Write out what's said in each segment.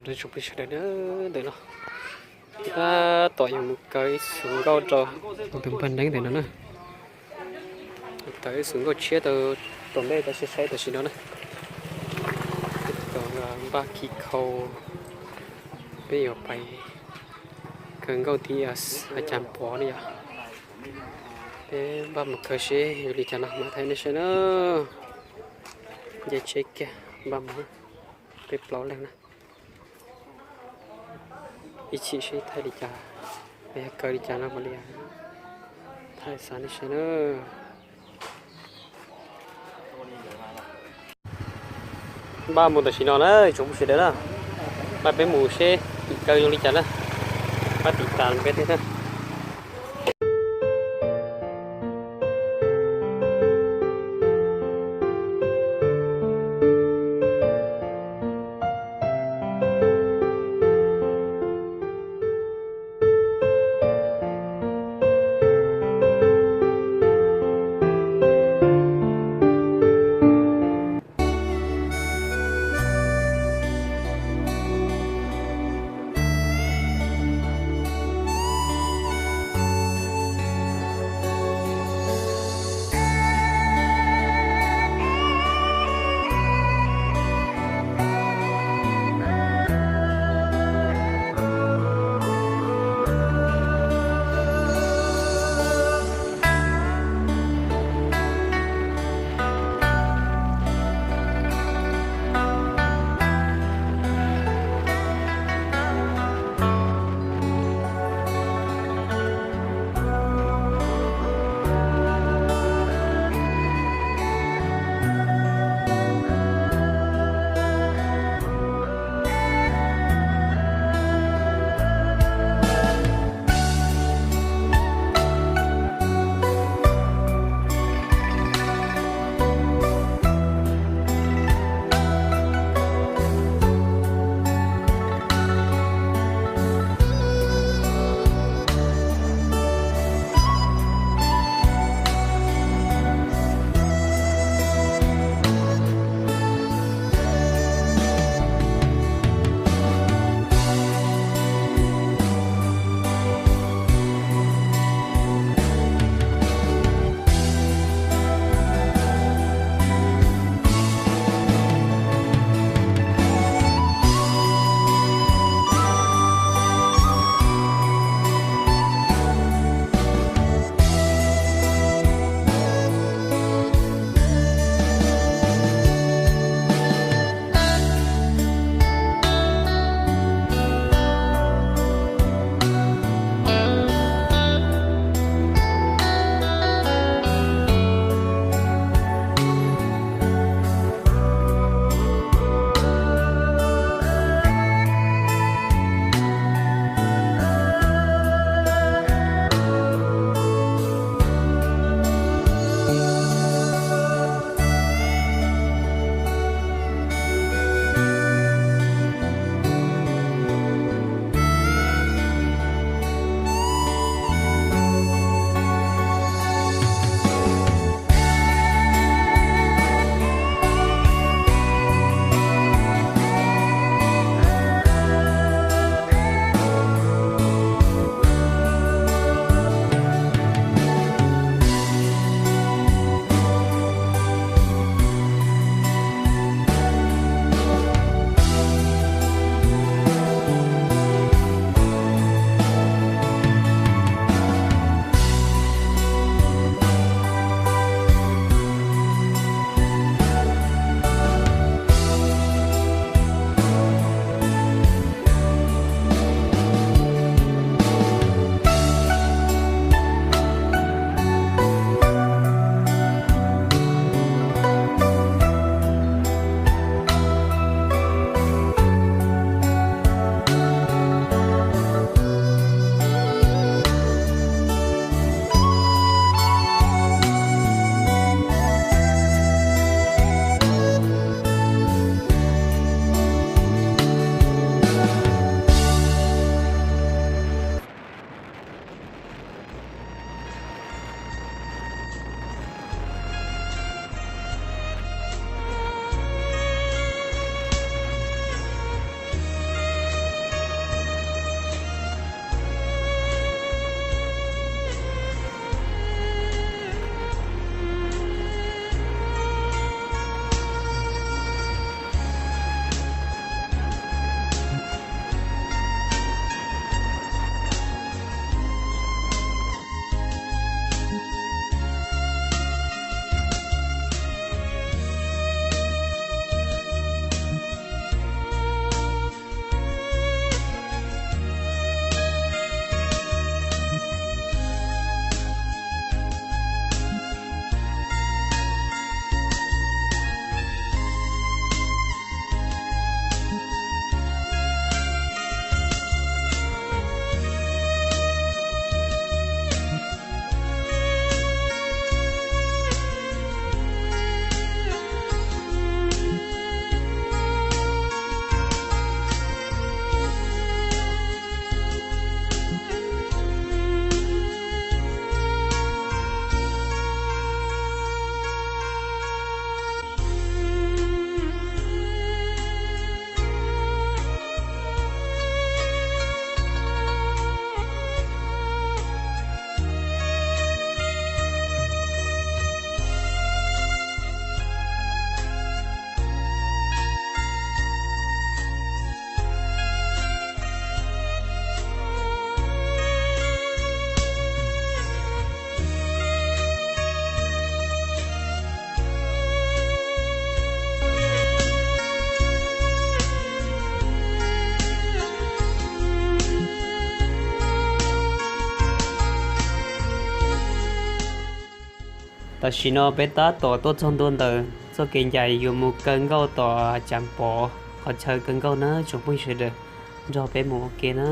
Tsoom phooj ywg sawv daws na, ntawm no tab tom yuav mus kaw ib xuv nkauj rau tus npawg Neeb ntawm no na. Kaw ib xuv nkauj tshiab rau tom ntej, tab sis saib tam sim no na, tom npaj khi khau, peb yuav pais kaw nkauj tim Has Cas Pov ne yom. Peb npaj mus kaw seb yuav li cas no mam thaij nej saib na. Nce tsheb kiag, npaj mus, peb plaub leeg na. Ib chim seb thaij li cas, yog kaw li cas no mam li thaij xa nej saib na. Npaj mus tam sim no na tsoom phooj ywg sawv daws na, npaj peb mus seb tim kaw zoo li cas na, pab tim tas peb thiab na. Tam sim no peb tab tom tuaj txog ntua ntawm txoj kev ncaim yuav mus kaw nkauj tom Cas Pov qhov chaw kaw nkauj na tsoom phooj ywg sawv daws, nrog peb mus ua ke na.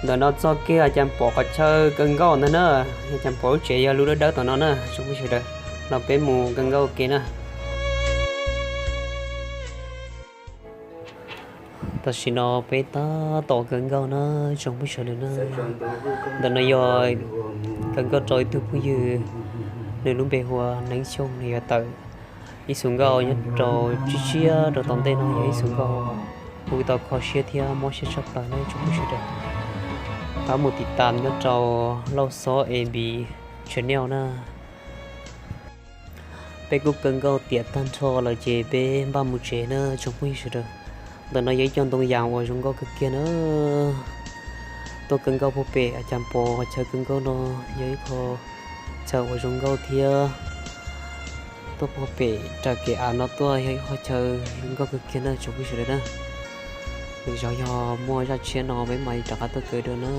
Ntawm no txoj kev Cas Pov qhov chaw kaw nkauj ntag na, yog Cas Pov lub tsev yog lub dawb dawb tom no na tsoom phooj ywg sawv daws, los peb mus kaw nkauj ua ke na. Tam sim no peb tab tom kaw nkauj na tsoom phooj ywg sawv daws na. Ntawm no yog kaw nkauj rau ib tug phooj ywg, nws lub npe hu ua Neeb Xyooj, nws yuav tawm ib xuv nkauj nyob rau tshiab tshiab rau tom ntej no, yog ib xuv nkauj uas kuv tau kho siab thiab mob siab tshaj plaws na tsoom phooj ywg sawv daws. Pab mus tiv tam nyob rau Lauj Xob A B channel na. Peb kuj kaw nkauj tiam tag nrho lawm ces peb npaj mus tsev na tsoom phooj ywg sawv daws. Ntawm no yog ib co ntoo yas uas zoo nkauj kawg kiag na. Tuaj kaw nkauj puag pem Cas Pov qhov chaw kaw nkauj no yog ib qho chaw uas zoo nkauj thiab. Tuaj puag pem raws kev av no tuaj yog ib qho chaw zoo nkauj kawg kiag na tsoom phooj ywg sawv daws na. Lwm zaus yog muaj zaj tshiab no peb mam li rov qab tuaj kaw dua na.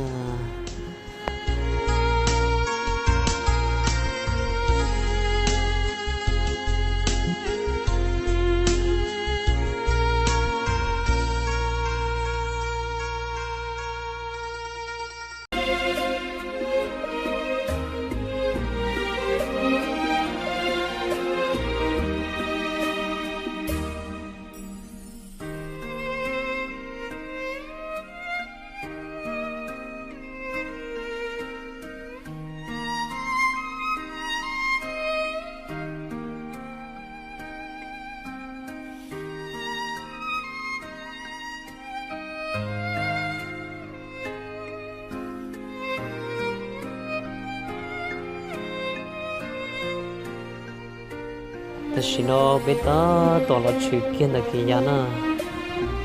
Tam sim no peb tab tom los tshwm kiag ntawm kev ya na,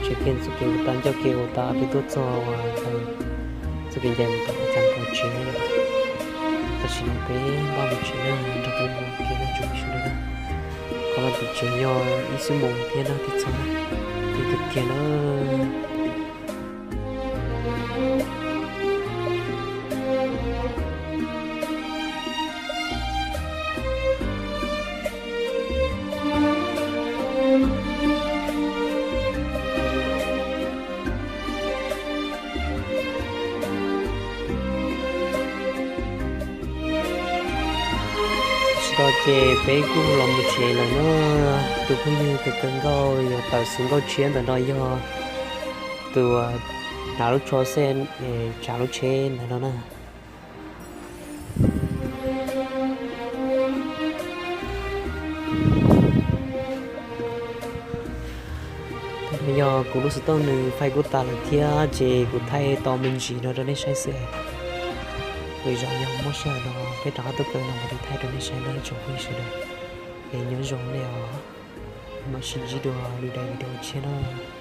tshwm kiag txoj kev ua tas, ncauj kev ua tas peb tuaj txog txoj kev ncaim mus tom Cas Pov tsev. Tam sim no peb npaj mus tsev na, nrog peb mus ua ke na tsoom phooj ywg sawv daws na. Qhov no tus tsev yog ib xuab moos thiab na thiaj txog na, ib tug kiag na. Tsis tau ces peb kuj los mus tsev lawm na. Tus phooj ywg kaw kaw nkauj yuav tawm xuv nkauj tshiab ntawm no yog tus hnav lub tsho xej tsav lub tsheb ntawm no na. Nws yog kuv lub xov tooj nws fais kuj tas lawm thiab ces kuv thaij tau me ntsis no rau nej saib xwb. Lwm zaus yog muaj sij hawm no peb rov qab tuaj kaw no kuv thiaj thaij rau nej saib nawb tsoom phooj ywg sawv daws. Es nyob zoo nej os, mam sib ntsib dua lwm daim video tshiab nawb.